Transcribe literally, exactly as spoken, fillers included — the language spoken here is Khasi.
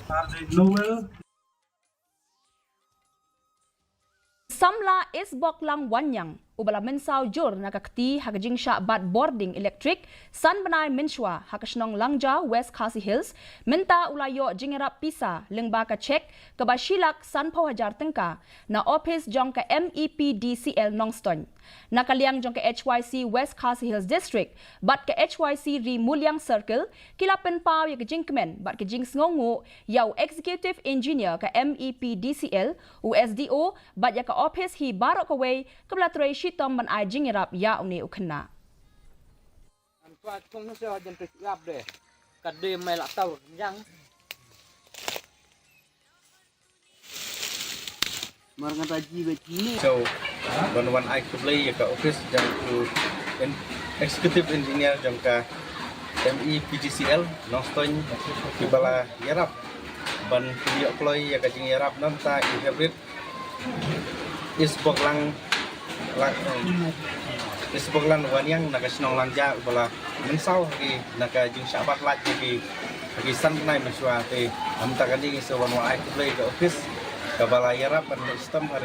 Samla Isboklang Wanyang, uba la mynsaw jur na ka kti ha ka jingshah bat bording elektrik san bnai mynshuwa ha ka shnong Langja, West Khasi Hills, mynta u la ïoh jingïarap pisa lyngba ka chek kaba shi lak sanphew hajar tyngka na ophis jong ka M E P D C L Nongstoiñ. Na ka liang jong ka H Y C West Khasi Hills District bad ka H Y C Ri Muliang Circle, ki la pynpaw ïa ka jingkmen bad ka jingsngewnguh ïa u Executive Engineer ka M E P D C L, u S D O, bad ïa ka ophis hi baroh kawei kaba la trei shitom ban ai jingïarap ïa une u khynnah. An tua chung ne sha jan tu ap de. Ka de mai la tau jang. Mar nga ta ji be ji ne. So, ban wan ai khublei ïa ka office jong u en-, executive engineer jong ka M E P D C L Nongstoiñ, kiba la ïarap ban pynïoh kloi ïa ka jingïarap nangta i hybrid Isboklang, lang, Isboklang Wanyang na ka shnong Langja, uba la mynsaw ha ki na ka jingshah bat light ha ki, ha ki san bnai mynshuwa te. Namar kane ngi sa wan wan ai khublei ka office kaba la ïarap ban leh shitom ha